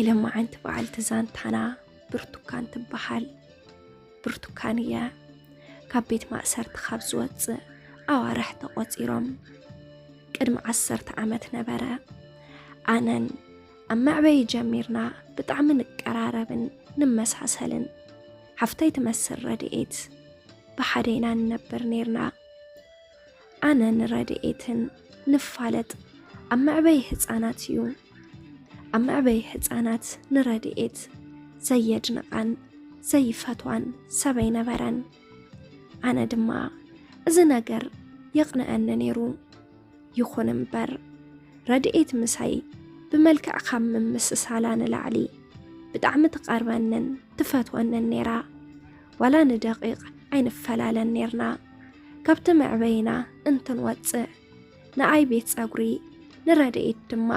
ኢለማ ሓንቲ በዓልቲ ዛንታና ብርቱካን ትበሃል። ብርቱካን እየ። ካብ ቤት ማእሰርቲ ካብ ዝወፅእ ኣዋርሕ ተቖፂሮም። ቅድሚ ዓሰርተ ዓመት ነበረ። ኣነን ኣብ መዕበዪ ጀሚርና ብጣዕሚ ንቀራረብን ንመሳሰልን። ሓፍተይ ትመስል ረድኤት ብሓደ ኢና ንነብር ነይርና። ኣነ ንረድኤትን ንፋለጥ ኣብ መዕበዪ ህፃናት እዩ። ኣብ መዕበዪ ህፃናት ንረድኤት ዘየድንቓን ዘይፈትዋን ሰብ ኣይነበረን። ኣነ ድማ እዚ ነገር የቕንኣኒ ነይሩ። ይኹን እምበር ረድኤት ምሳይ ብመልክዕ ካብ ምምስሳላ ንላዕሊ ብጣዕሚ ትቐርበንን ትፈትወንን ነይራ። ዋላ ንደቂቕ ኣይንፈላለን ነይርና። ካብቲ መዕበይና እንትንወፅእ ንኣይ ቤት ፀጉሪ ንረድኤት ድማ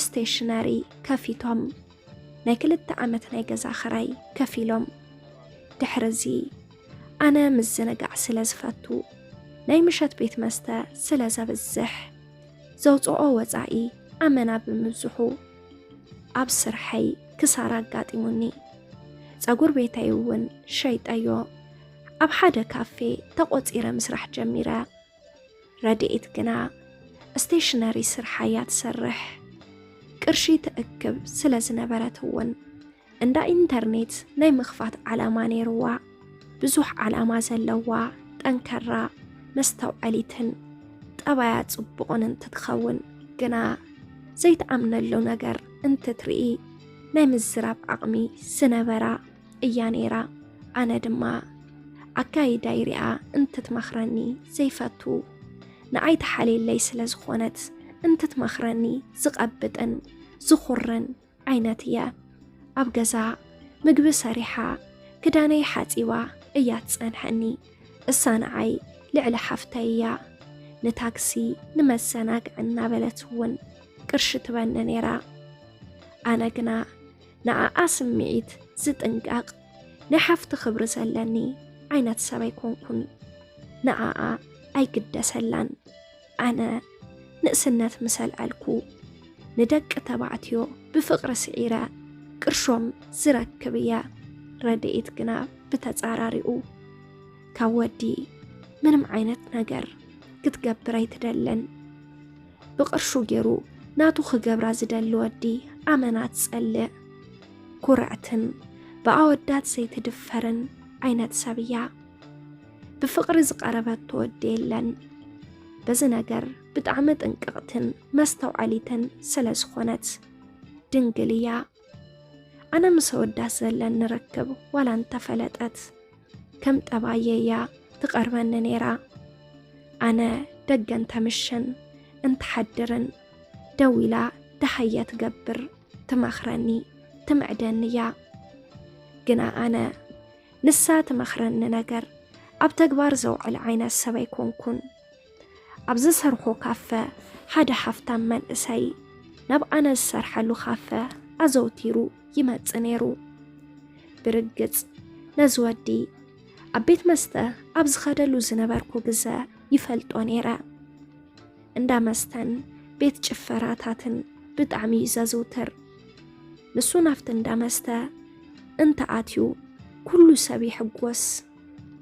ስቴሽነሪ ከፊቶም ናይ ክልተ ዓመት ናይ ገዛ ኽራይ ከፊሎም። ድሕሪ እዚ ኣነ ምዝንጋዕ ስለ ዝፈቱ ናይ ምሸት ቤት መስተ ስለ ዘብዝሕ ዘውፅኦ ወፃኢ ኣመና ብምብዝሑ ኣብ ስርሐይ ክሳራ ኣጋጢሙኒ። ፀጉር ቤተይ እውን ሸይጠዮ ኣብ ሓደ ካፌ ተቖፂረ ምስራሕ ጀሚረ። ረድኤት ግና ስቴሽነሪ ስርሓ እያ ትሰርሕ። ቅርሺ ትእክብ ስለ ዝነበረት እውን እንዳ ኢንተርኔት ናይ ምኽፋት ዓላማ ነይርዋ። ብዙሕ ዓላማ ዘለዋ ጠንከራ መስተውዐሊትን ጠባያ ጽቡቕን እንትትኸውን ግና ዘይትኣምነሉ ነገር እንትትርኢ ናይ ምዝራብ ዓቕሚ ዝነበራ እያ ነይራ። ኣነ ድማ ኣካይዳይ ሪኣ እንትትመኽረኒ ዘይፈቱ ንኣይ ተሓልየለይ ስለ ዝኾነት እንትትመኽረኒ ዝቐብጥን ዝኹርን ዓይነት እየ። ኣብ ገዛ ምግቢ ሰሪሓ ክዳነይ ሓጺባ እያ ትጸንሐኒ። እሳ ንዓይ ልዕሊ ሓፍተይ እያ። ንታክሲ ንመዘናግዒ እናበለት እውን ቅርሺ ትበኒ ነይራ። ኣነ ግና ንኣኣ ስምዒት ዝጥንቀቕ ናይ ሓፍቲ ክብሪ ዘለኒ ዓይነት ሰብ ኣይኮንኩን። ንኣኣ ኣይግደሰላን። ኣነ ንእስነት ምስ ኣልዐልኩ ንደቂ ተባዕትዮ ብፍቕሪ ስዒረ ቅርሾም ዝረክብ እየ። ረድኤት ግና ብተጻራሪኡ ካብ ወዲ ምንም ዓይነት ነገር ክትገብር ኣይትደልን። ብቕርሹ ገይሩ ናቱ ክገብራ ዝደሊ ወዲ ኣመና ትጸልእ። ኩርዕትን ብኣወዳት ዘይትድፈርን ዓይነት ሰብ እያ። ብፍቕሪ ዝቐረበቶ ወዲ የለን። በዚ ነገር ብጣዕሚ ጥንቅቕትን መስተውዓሊትን ስለ ዝኾነት ድንግል እያ። ኣነ ምስ ኣወዳት ዘለኒ ርክብ ዋላ እንተፈለጠት ከም ጠባየይ እያ ትቐርበኒ ነይራ። ኣነ ደገ እንተምሽን እንትሓድርን ደው ኢላ ደሃየ ትገብር ትመኽረኒ ትምዕደኒ እያ። ግና ኣነ ንሳ ትመኽረኒ ነገር ኣብ ተግባር ዘውዕል ዓይነት ሰብ ኣይኮንኩን። ኣብ ዝሰርሖ ካፈ ሓደ ሃፍታም መንእሰይ ናብ ኣነ ዝሰርሐሉ ካፈ ኣዘውቲሩ ይመጽእ ነይሩ። ብርግጽ ነዚ ወዲ ኣብ ቤት መስተ ኣብ ዝኸደሉ ዝነበርኩ ግዘ ይፈልጦ ነይረ። እንዳ መስተን ቤት ጭፈራታትን ብጣዕሚ እዩ ዘዝውትር። ንሱ ናብቲ እንዳ መስተ እንተ ኣትዩ ኩሉ ሰብ ይሕጎስ።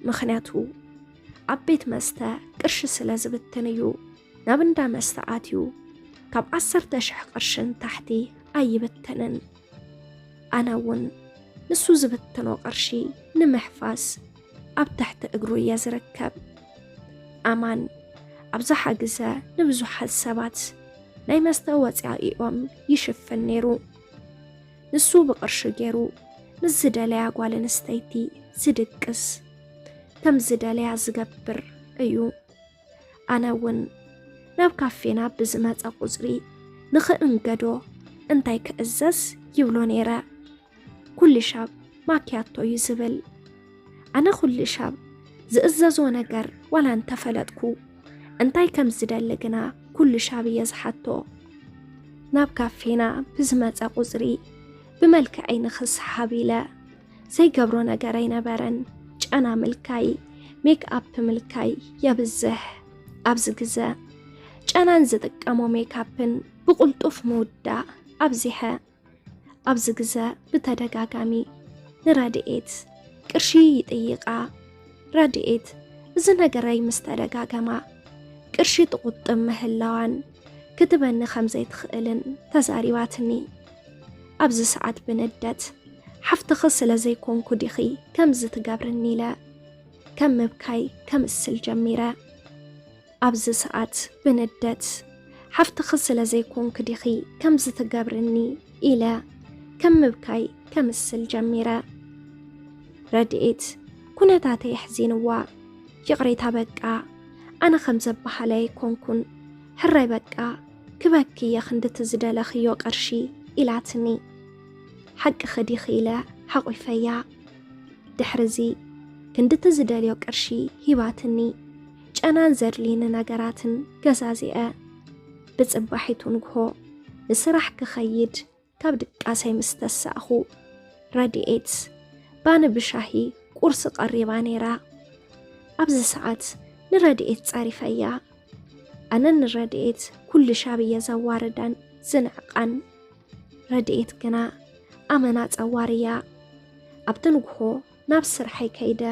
ምኽንያቱ ኣብ ቤት መስተ ቅርሺ ስለ ዝብትን እዩ። ናብ እንዳ መስተ ኣትዩ ካብ ዓሰርተ ሽሕ ቅርሺ ንታሕቲ ኣይብትንን። ኣነ እውን ንሱ ዝብትኖ ቅርሺ ንምሕፋስ ኣብ ትሕቲ እግሩ እየ ዝርከብ። ኣማን ኣብዝሓ ግዘ ንብዙሓት ሰባት ናይ መስተ ወፃኢኦም ይሽፍን ነይሩ። ንሱ ብቕርሺ ገይሩ ምስ ዝደለያ ጓል ኣንስተይቲ ዝድቅስ፣ ከም ዝደለያ ዝገብር እዩ። ኣነ እውን ናብ ካፌና ብዝመፀ ቁፅሪ ንኽእንገዶ እንታይ ክእዘዝ ይብሎ ነይረ። ኩሉ ሻብ ማኪያቶ እዩ ዝብል። ኣነ ኩሉ ሻብ ዝእዘዞ ነገር ዋላ እንተፈለጥኩ እንታይ ከም ዝደሊ ግና ኩሉ ሻብ እየ ዝሓቶ። ናብ ካፌና ብዝመፀ ቁፅሪ ብመልክዐይ ንኽስሓብ ኢለ ዘይገብሮ ነገር ኣይነበረን። ጨና ምልካይ፣ ሜክ ኣፕ ምልካይ የብዝሕ። ኣብዚ ግዘ ጨናን ዝጥቀሞ ሜክ ኣፕን ብቕልጡፍ ምውዳእ ኣብዚሐ። ኣብዚ ግዘ ብተደጋጋሚ ንረድኤት ቅርሺ ይጥይቓ። ረድኤት እዚ ነገረይ ምስ ተደጋገማ፣ ቅርሺ ትቑጥብ ምህላዋን ክትበኒ ከም ዘይትኽእልን ተዛሪባትኒ። ኣብዚ ሰዓት ብንደት፣ "ሓፍትኺ ስለ ዘይኮንኩ ዲኺ ከምዚ ትገብርኒ?" ኢለ ከም ምብካይ ከምስል ጀሚረ። ኣብዚ ሰዓት ብንደት፣ "ሓፍትኺ ስለ ዘይኮንኩ ዲኺ ከምዚ ትገብርኒ?" ኢለ ከም ምብካይ ከምስል ጀሚረ። ረድኤት ኩነታተይ ኣሕዚንዋ፣ "ይቕሬታ በቃ፣ ኣነ ከም ዘበሃለ ኣይኮንኩን፣ ሕራይ በቃ፣ ክበኪ እየ ክንድቲ ዝደለኽዮ ቅርሺ" ኢላትኒ። "ሓቅኺ ዲኺ?" ኢለ ሓቑፈያ። ድሕርዚ ክንድቲ ዝደልዮ ቅርሺ ሂባትኒ። ጨናን ዘድልይኒ ነገራትን ገዛዚአ። ብጽባሒቱ ንግሆ ንስራሕ ክኸይድ ካብ ድቃሰይ ምስ ተሳእኹ፣ ረድኤት ባኒ ብሻሂ ቁርሲ ቀሪባ ነይራ። ኣብዚ ሰዓት ንረድኤት ጸሪፈያ። ኣነ ንረድኤት ኩሉ ሻብ እየ ዘዋርዳን ዝንዕቃን። ረድኤት ግና ኣመና ጸዋር እያ። ኣብቲ ንግሆ ናብ ስራሐይ ከይደ፣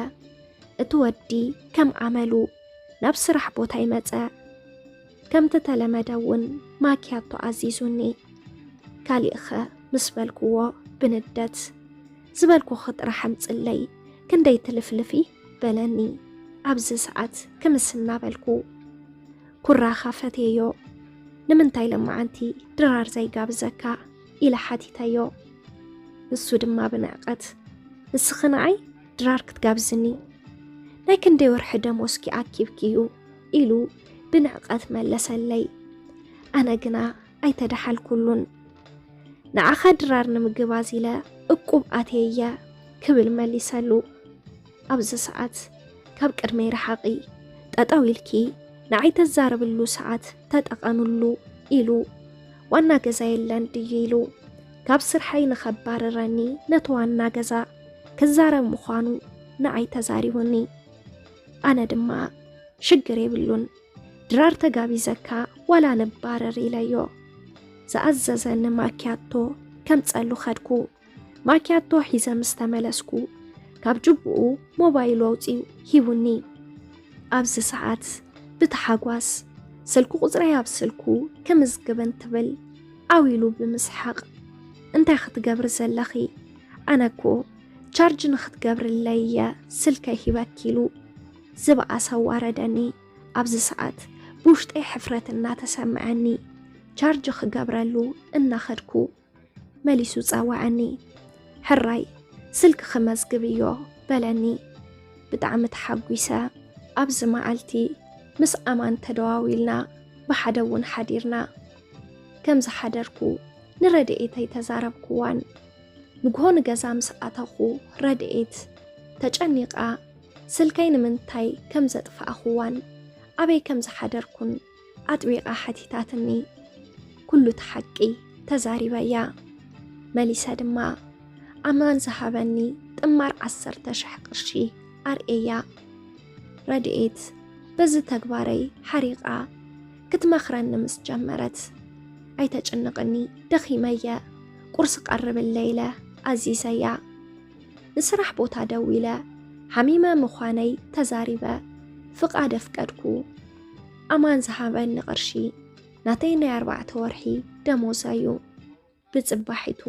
እቲ ወዲ ከም ኣመሉ ናብ ስራሕ ቦታይ መጸ። ከምቲ ተለመደ እውን ማኪያቶ ኣዚዙኒ። "ካሊእኸ?" ምስ በልኩዎ ብንደት፣ "ዝበልኩኺ ጥራሕ ኣምጽለይ፣ ክንደይ ትልፍልፊ?" በለኒ። ኣብዚ ሰዓት ክምስ እናበልኩ፣ "ኩራኻ ፈትየዮ፣ ንምንታይ ለማዓንቲ ድራር ዘይጋብዘካ?" ኢለ ሓቲተዮ። ንሱ ድማ ብንዕቀት፣ "ንስኺ ንዓይ ድራር ክትጋብዝኒ? ናይ ክንደይ ወርሒ ደሞዝኪ ኣኪብኪ እዩ?" ኢሉ ብንዕቀት መለሰለይ። ኣነ ግና ኣይተደሓልኩሉን። "ንዓኻ ድራር ንምግባዝ ኢለ እቁብ ኣትየ እየ" ክብል መሊሰሉ። ኣብዚ ሰዓት፣ "ካብ ቅድመይ ረሓቒ፣ ጠጠው ኢልኪ ንዓይ ተዛርብሉ ሰዓት ተጠቐምሉ" ኢሉ። "ዋና ገዛ የለን ድዩ?" ኢሉ ካብ ስርሐይ ንኸባርረኒ ነቲ ዋና ገዛ ክዛረብ ምዃኑ ንዓይ ተዛሪቡኒ። ኣነ ድማ፣ "ሽግር የብሉን፣ ድራር ተጋቢዘካ ዋላ ንባረር" ኢለዮ። ዝኣዘዘኒ ማኪያቶ ከምጸሉ ኸድኩ። ማኪያቶ ሒዘ ምስ ተመለስኩ፣ ካብ ጅቡኡ ሞባይሉ ኣውጺኡ ሂቡኒ። ኣብዚ ሰዓት ብተሓጓስ ስልኪ ቁጽረይ ኣብ ስልኩ ክምዝግብ እንትብል፣ ዓው ኢሉ ብምስሓቕ፣ "እንታይ ክትገብሪ ዘለኺ? ኣነ እኮ ቻርጅ ንኽትገብርለይ እየ ስልከይ ሂበኪ" ኢሉ ዝበኣሰ ኣዋረደኒ። ኣብዚ ሰዓት ብውሽጠይ ሕፍረት እናተሰምዐኒ፣ ቻርጅ ክገብረሉ እናኸድኩ፣ መሊሱ ጸወዐኒ። "ሕራይ፣ ስልኪ ክመዝግብ እዮ" በለኒ። ብጣዕሚ ተሓጒሰ። ኣብዚ መዓልቲ ምስ ኣማን ተደዋዊልና፣ ብሓደ እውን ሓዲርና። ከም ዝሓደርኩ ንረድኤት ኣይተዛረብኩዋን። ንግሆ ንገዛ ምስ ኣተኹ፣ ረድኤት ተጨኒቓ፣ ስልከይ ንምንታይ ከም ዘጥፋእኹዋን ኣበይ ከም ዝሓደርኩን ኣጥቢቓ ሓቲታትኒ። ኩሉ እቲ ሓቂ ተዛሪበያ። መሊሰ ድማ ኣማን ዝሃበኒ ጥማር ዓሰርተ ሽሕ ቅርሺ ኣርእየያ። ረድኤት በዚ ተግባረይ ሓሪቓ ክትመኽረኒ ምስ ጀመረት፣ "ኣይተጨንቕኒ፣ ደኺመ እየ፣ ቁርሲ ቀርብለይ" ኢለ ኣዚዘያ። ንስራሕ ቦታ ደዊለ፣ ሓሚመ ምዃነይ ተዛሪበ፣ ፍቓድ ኣፍቀድኩ። ኣማን ዝሃበኒ ቅርሺ ናተይ ናይ ኣርባዕተ ወርሒ ደሞዘይ እዩ። ብጽባሒቱ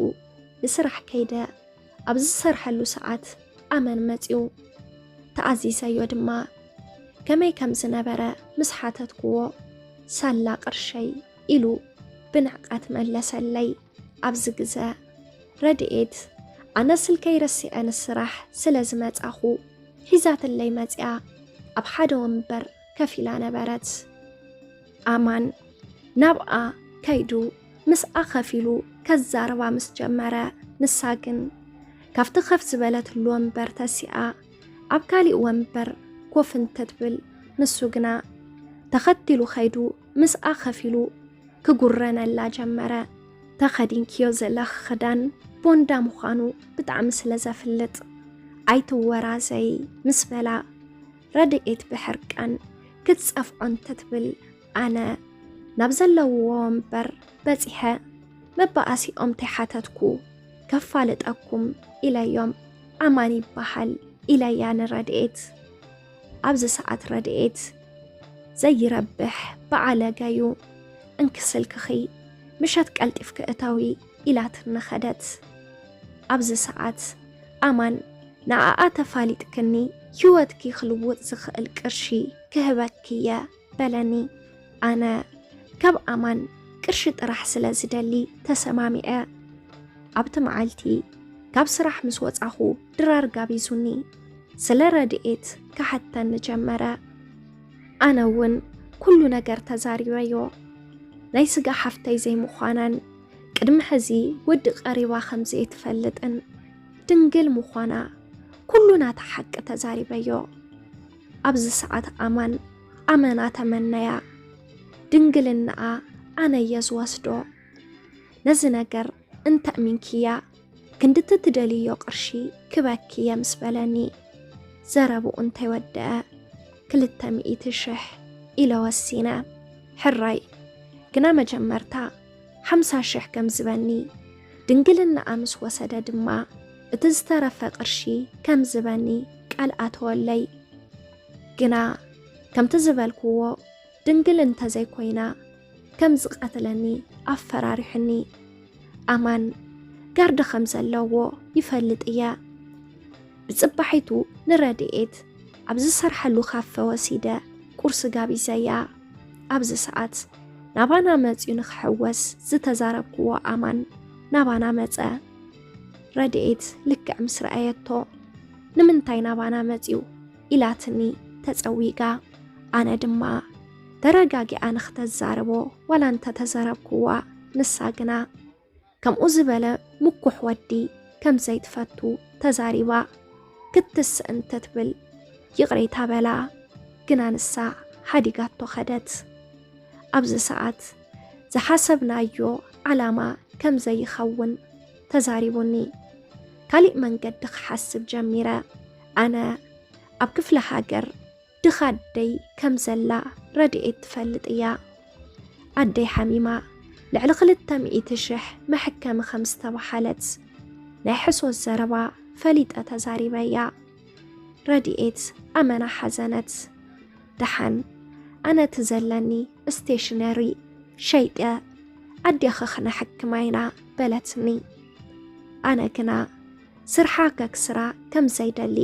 ንስራሕ ከይደ፣ ኣብ ዝሰርሐሉ ሰዓት ኣመን መጺኡ። ተኣዚዘዮ ድማ፣ ከመይ ከም ዝነበረ ምስ ሓተትኩዎ፣ "ሳላ ቅርሸይ" ኢሉ ብንዕቀት መለሰለይ። ኣብዚ ግዘ ረድኤት፣ ኣነ ስልከይ ረሲዐ ንስራሕ ስለ ዝመጻኹ፣ ሒዛትለይ መጺኣ ኣብ ሓደ ወንበር ከፍ ኢላ ነበረት። ኣማን ናብኣ ከይዱ ምስኣ ከፍ ኢሉ ከዛርባ ምስ ጀመረ፣ ንሳ ግን ካብቲ ከፍ ዝበለትሉ ወንበር ተሲኣ ኣብ ካሊእ ወንበር ኮፍ እንትትብል፣ ንሱ ግና ተኸቲሉ ከይዱ ምስኣ ከፍ ኢሉ ክጉረነላ ጀመረ። "ተኸዲንክዮ ዘለኺ ክዳን ቦንዳ ምዃኑ ብጣዕሚ ስለ ዘፍልጥ ኣይትወራዘይ" ምስ በላ፣ ረድኤት ብሕርቃን ክትጸፍዖ እንትትብል፣ ኣነ ናብ ዘለውዎ ወንበር በጺሐ መባኣሲኦም ተይሓተትኩ ከፋልጠኩም ኢለዮም። ኣማን ይበሃል ኢለያ ንረድኤት። ኣብዚ ሰዓት ረድኤት ዘይረብሕ በዓለገዩ፣ እንኪ ስልክኺ ምሸት ቀልጢፍኪ እተዊ ኢላትኒ ኸደት። ኣብዚ ሰዓት ኣማን ንኣኣ ተፋሊጥክኒ ህይወትኪ ክልውጥ ዝኽእል ቅርሺ ክህበኪ እየ በለኒ። ኣነ ካብ ኣማን ቅርሺ ጥራሕ ስለ ዝደሊ ተሰማሚዐ። ኣብቲ መዓልቲ ካብ ስራሕ ምስ ወጻኹ ድራር ጋቢዙኒ ስለ ረድኤት ክሓተኒ ጀመረ። ኣነ እውን ኩሉ ነገር ተዛሪበዮ። ናይ ስጋ ሓፍተይ ዘይምዃናን ቅድሚ ሕዚ ወዲ ቀሪባ ከም ዘይትፈልጥን ድንግል ምዃና ኩሉ ናታ ሓቂ ተዛሪበዮ። ኣብዚ ሰዓት ኣማን ኣመና ተመነያ። ድንግልናኣ ኣነ እየ ዝወስዶ። ነዚ ነገር እንተእሚንክያ ክንድቲ ትደልዮ ቅርሺ ክበኪ እየ ምስ በለኒ፣ ዘረብኡ እንተይወደአ ክልተ ሚእቲ ሽሕ ኢለ ወሲነ። ሕራይ ግና መጀመርታ ሓምሳ ሽሕ ከም ዝበኒ፣ ድንግልናኣ ምስ ወሰደ ድማ እቲ ዝተረፈ ቅርሺ ከም ዝበኒ ቃል ኣተወለይ። ግና ከምቲ ዝበልክዎ ድንግል እንተዘይኮይና ከም ዝቐትለኒ ኣፈራሪሑኒ። ኣማን ጋርዲ ከም ዘለዎ ይፈልጥ እየ። ብጽባሒቱ ንረድኤት ኣብ ዝሰርሐሉ ካፈ ወሲደ ቁርሲ ጋቢዘያ። ኣብዚ ሰዓት ናባና መጽዩ ንኽሕወስ ዝተዛረብክዎ ኣማን ናባና መጸ። ረድኤት ልክዕ ምስ ረኣየቶ፣ "ንምንታይ ናባና መጽዩ?" ኢላትኒ ተጸዊጋ። ኣነ ድማ ተረጋጊኣ ንኽተዛርቦ ዋላ እንተ ተዘረብክዋ፣ ንሳ ግና ከምኡ ዝበለ ምኩሕ ወዲ ከም ዘይትፈቱ ተዛሪባ። ክትስእ እንትትብል ይቕሬታ በላ፣ ግና ንሳ ሓዲጋቶ ኸደት። ኣብዚ ሰዓት ዝሓሰብናዮ ዓላማ ከም ዘይኸውን ተዛሪቡኒ። ካሊእ መንገዲ ክሓስብ ጀሚረ። ኣነ ኣብ ክፍለ ሃገር ድኻ ኣደይ ከም ዘላ ረድኤት ትፈልጥ እያ። ኣደይ ሓሚማ ልዕሊ ክልተ ሚእቲ ሽሕ መሐከሚ ከም ዝተባሓለት ናይ ሕሶት ዘረባ ፈሊጠ ተዛሪበያ። ረድኤት ኣመና ሓዘነት። ደሓን ኣነ እቲ ዘለኒ ስቴሽነሪ ሸይጠ ኣዴኺ ክነሕክማ ኢና በለትኒ። ኣነ ግና ስርሓ ከክስራ ከም ዘይደሊ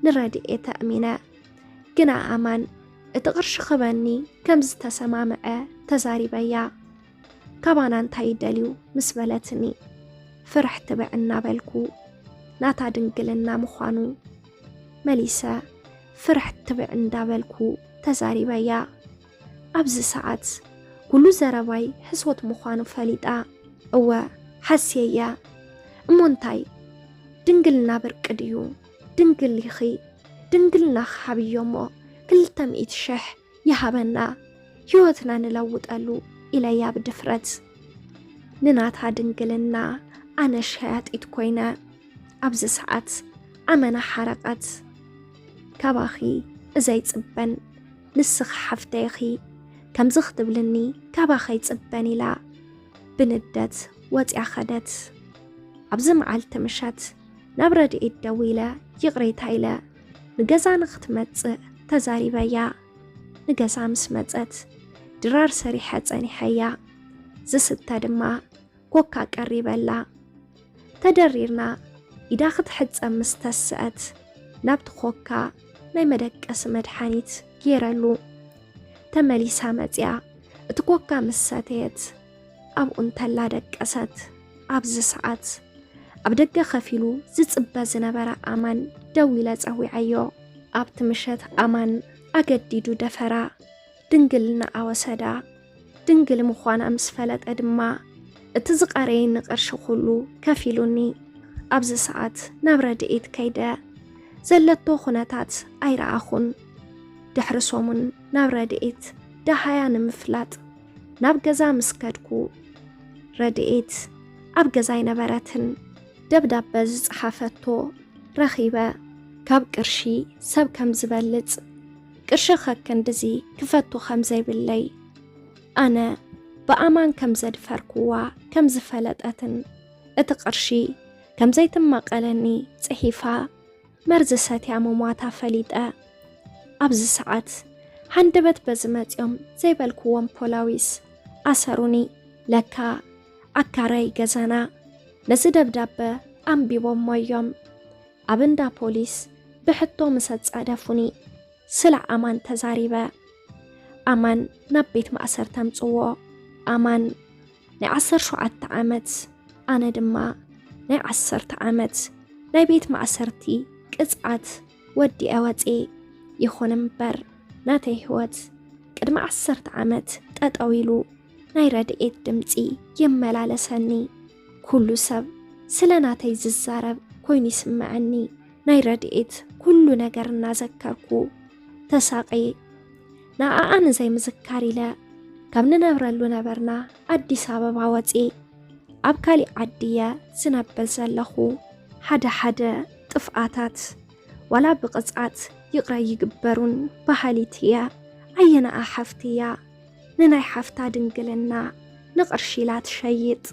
ንረድኤት ኣእሚነ። ግና ኣማን እቲ ቅርሺ ክበኒ ከም ዝተሰማምዐ ተዛሪበያ። ካባና እንታይ ይደልዩ ምስ በለትኒ፣ ፍርሕ ትብዕ እናበልኩ ናታ ድንግልና ምዃኑ መሊሰ ፍርሕ ትብዕ እንዳበልኩ ተዛሪበያ። ኣብዚ ሰዓት ኩሉ ዘረባይ ሕሶት ምዃኑ ፈሊጣ፣ "እወ፣ ሓስየያ። እሞ እንታይ? ድንግልና ብርቂ ድዩ? ድንግል ኢኺ። ድንግልና ክሓብዮ እሞ ክልተ ሚእቲ ሽሕ ይሃበና፣ ህይወትና ንለውጠሉ" ኢለያ ብድፍረት። ንናታ ድንግልና ኣነ ሸያጢት ኮይነ። ኣብዚ ሰዓት ኣመና ሓረቐት። "ካባኺ እዘይ ጽበን፣ ንስኺ ሓፍተይ ኢኺ፣ ከምዚ ክትብልኒ ካባኺ ኣይጽበን" ኢላ ብንደት ወጽያ ኸደት። ኣብዚ መዓልቲ ምሸት ናብ ረድኤት ደዊለ ይቕሬታ ኢለ ንገዛ ንኽትመጽእ ተዛሪበያ። ንገዛ ምስ መጸት ድራር ሰሪሐ ጸኒሐያ። ዝስተ ድማ ኮካ ቀሪበላ። ተደሪርና ኢዳ ክትሕጸብ ምስ ተስአት ናብቲ ኮካ ናይ መደቀሲ መድሓኒት ገይረሉ። ተመሊሳ መጽያ እቲ ኮካ ምስ ሰተየት ኣብኡ እንተላ ደቀሰት። ኣብዚ ሰዓት ኣብ ደገ ከፊሉ ዝጽበ ዝነበረ ኣማን ደዊለ ጸዊዐዮ። ኣብቲ ምሸት ኣማን ኣገዲዱ ደፈራ። ድንግልናኣ ወሰዳ። ድንግል ምዃና ምስ ፈለጠ ድማ እቲ ዝቐረየኒ ቅርሺ ኩሉ ከፊሉኒ። ኣብዚ ሰዓት ናብ ረድኤት ከይደ ዘለቶ ኩነታት ኣይረኣኹን። ድሕሪ ሰሙን ናብ ረድኤት ደሃያ ንምፍላጥ ናብ ገዛ ምስ ከድኩ፣ ረድኤት ኣብ ገዛ ኣይነበረትን። ደብዳበ ዝጸሓፈቶ ረኺበ። ካብ ቅርሺ ሰብ ከም ዝበልጽ፣ ቅርሺ ከክንድዚ ክፈቱ ከም ዘይብለይ፣ ኣነ ብኣማን ከም ዘድፈርክዋ ከም ዝፈለጠትን እቲ ቅርሺ ከም ዘይትማቐለኒ ጽሒፋ መርዚ ሰትያ ምሟታ ፈሊጠ። ኣብዚ ሰዓት ሃንደበት በዚ መጺኦም ዘይበልክዎም ፖላዊስ ኣሰሩኒ። ለካ ኣካራይ ገዛና ነዚ ደብዳበ ኣንቢቦሞ እዮም። ኣብ እንዳ ፖሊስ ብሕቶ ምስ ኣጻደፉኒ፣ ስለ ኣማን ተዛሪበ። ኣማን ናብ ቤት ማእሰርቲ ኣምጽዎ። ኣማን ናይ ዓሰርተ ሸውዓተ ዓመት፣ ኣነ ድማ ናይ ዓሰርተ ዓመት ናይ ቤት ማእሰርቲ ቅጽዓት ወዲኤ ወጽኤ። ይኹን እምበር ናተይ ህይወት ቅድሚ ዓሰርተ ዓመት ጠጠው ኢሉ ናይ ረድኤት ድምጺ ይመላለሰኒ። ኩሉ ሰብ ስለ ናተይ ዝዛረብ ኮይኑ ይስምዐኒ። ናይ ረድኤት ኩሉ ነገር እናዘከርኩ ተሳቐየ። ንኣኣ ንዘይምዝካር ኢለ ካብ ንነብረሉ ነበርና ኣዲስ ኣበባ ወፅየ ኣብ ካሊእ ዓዲ እየ ዝነብር ዘለኹ። ሓደ ሓደ ጥፍኣታት ዋላ ብቕፅዓት ይቕረ ይግበሩን በሃሊት እየ። ኣየነኣ ሓፍቲ እያ ንናይ ሓፍታ ድንግልና ንቕርሺ ኢላ ትሸይጥ?